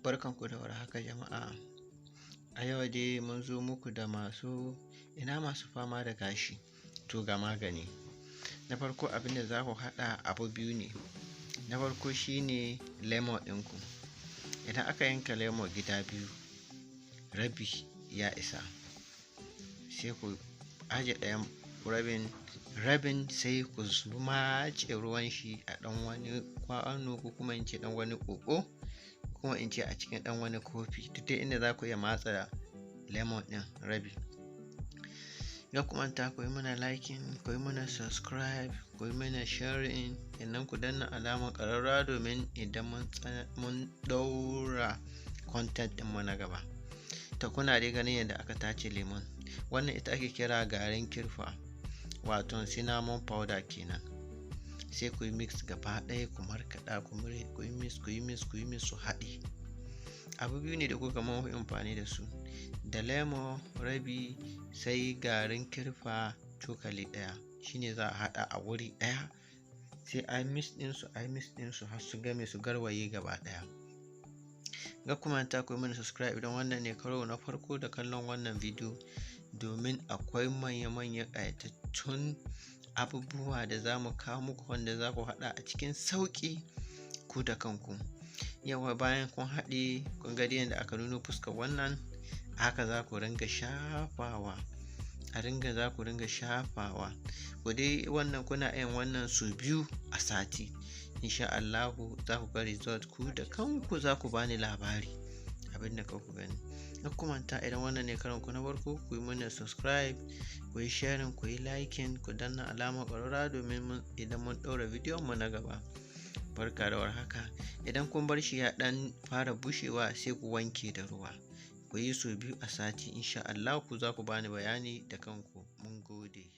Barkanku da warhaka jama'a. A yau dai mun zo muku da masu ina masu fama da gashi, to ga magani. Na farko abin da za ku haɗa abu biyu ne. Na farko shi ne lemon ɗinku. Idan aka yanka lemon gida biyu, rabi ya isa. Sai ku aje ɗayan rabin, rabin sai ku matse ruwan shi a ɗan wani kwano ko kuma in ce ɗan wani ƙoƙo, kuma in ce a cikin ɗan wani kofi, duk dai inda za ku iya matsa lemon ɗin rabi. Kar ku manta ku yi mana liking, ku yi mana subscribe, ku yi mana sharing, sannan ku danna alamar ƙararrawa domin idan mun ɗaura content ɗinmu na gaba. To kuna dai ganin yadda aka tace lemon. Wannan ita ake kira garin kirfa, wato cinnamon powder kenan. Sai ku yi mix gaba ɗaya, ku markaɗa, ku yi mix, ku yi mix, ku yi mix su haɗe. Abu biyu ne da kuka mun fi amfani da su, da lemon rabi sai garin kirfa cokali ɗaya, shine za a haɗa a wuri ɗaya, sai a yi mix ɗinsu, a yi mix ɗinsu har su game su garwaye gaba ɗaya. Kar ku manta ku yi mana subscribe idan wannan ne karo na farko da kallon wannan bidiyo, domin akwai manya-manyan ƙayatattun abubuwa da za mu kawo muku wanda za ku haɗa a cikin sauƙi ku da kanku. Yawwa, bayan kun haɗe, kun ga dai yadda aka nuno fuskar wannan, haka za ku ringa shafawa. A ringa za ku ringa shafawa. Ku dai wannan kuna yin wannan sau biyu a sati. Insha Allahu za ku ga result, ku da kanku za ku bani labari abin da kuka gani. Kar ku manta idan wannan ne karon ku na farko, ku yi mana subscribe, ku yi sharing, ku yi liking, ku danna alamar ƙararrawa domin idan mun ɗaura bidiyon mu na gaba. Barka da warhaka. Idan kun bar shi ya ɗan fara bushewa, sai ku wanke da ruwa. Ku yi sau biyu a sati, insha Allahu za ku bani bayani da kanku. Mun gode.